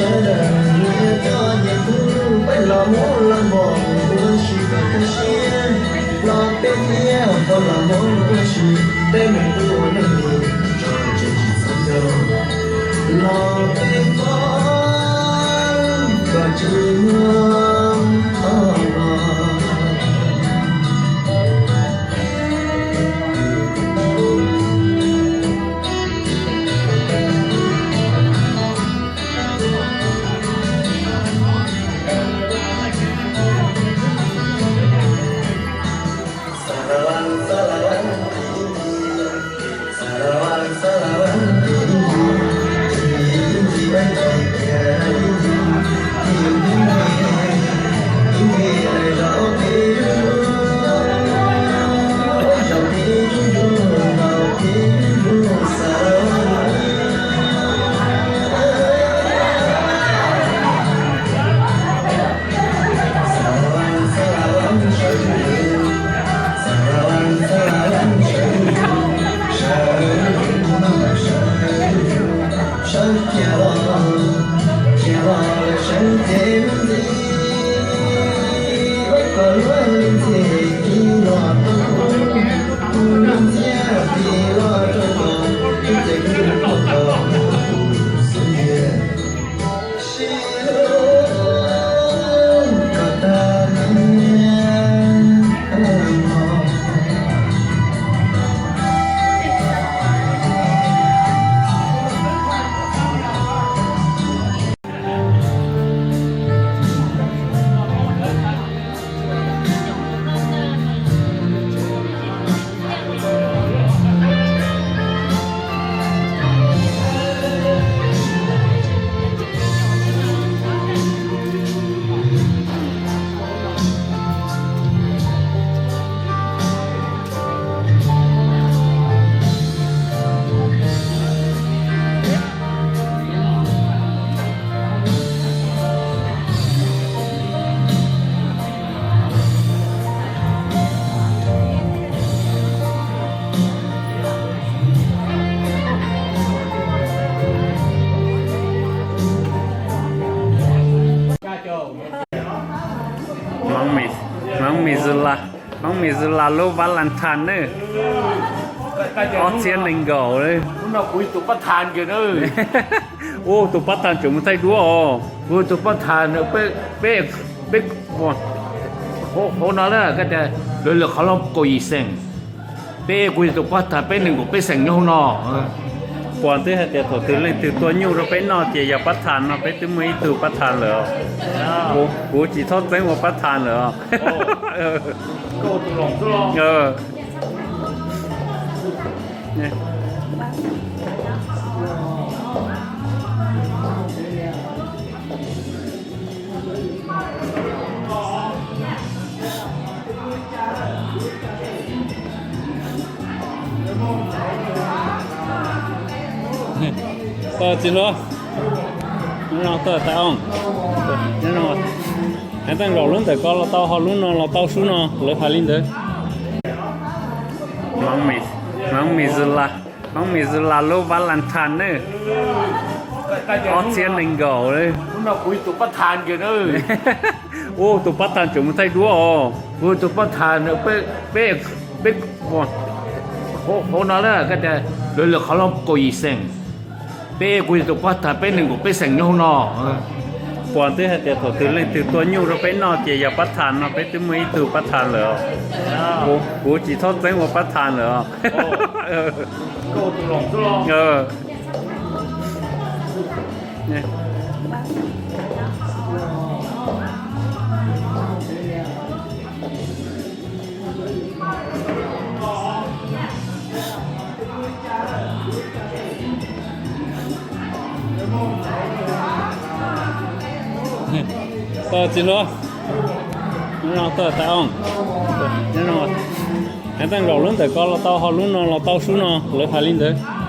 Sawv daws nyias coj nyias khub, peb los muab los npog ua si peb kaj siab, los peb thiab pog los muab ua si, peb mus ua neej li tso tsev tsis txhob nco, los peb pog kom tsis muaj qhov los. Sawv kiag los, kiag los lawm sawv ces lub ntxiv, ua kom lub ntxim kiv los rau kuv, kuv lub ntxiab kiv los rau koj, ib ces kuv tuaj kom kuv xwb tiag. Sib hlub kom tag niam los. Hmoob Mis, Hmoob Mis Zws Las, Hmoob Mis Zws Las lub Valentine nawb. Ob txhiab nees nkaum. Ub, tus pab thas tseem mus thaij duab os. Tus pab thas, peb, peb, hauv no na, lawv lawv qhov loj kaum yim xeem. Peb kuv yog tus pab thas, peb nees nkaum peb xeem nyob hauv no. Puas twb hais tias thaum twg leej twg tua nyuj rau peb noj ces yog pab thas no, peb twb muaj ib tug pab thas lawm os. Kuv tsis txhob txeeb ua pab thas lawm os. Tsis hluas, no tau tas os. Heev, tej zaum lub ntawm ko los tau, ho lub no los tau, sub no lawv hais li ntawd. Hmoob Mis Zws Las, Hmoob Mis Zws Las lub Valentine nawb. Ob txhiab nees nkaum. Ub, tus pab thas tseem mus thaij duab os. Tus pab thas, peb, peb, hauv no na, lawv lawv qhov loj kaum yim xeem. Peb kuv yog tus pab thas, peb nees nkaum peb xeem nyob hauv no. Puas twb hais tias thaum twg leej twg tua nyuj rau peb noj ces yog pab thas no, peb twb muaj ib tug pab thas lawm os. Kuv tsis txhob txeeb ua pab thas lawm os. Tau txiv hluas, tau tais o, heev, teej zaum lub ntawm ko los tau, ho lub no los tau, sub no lawv hais li ntawd.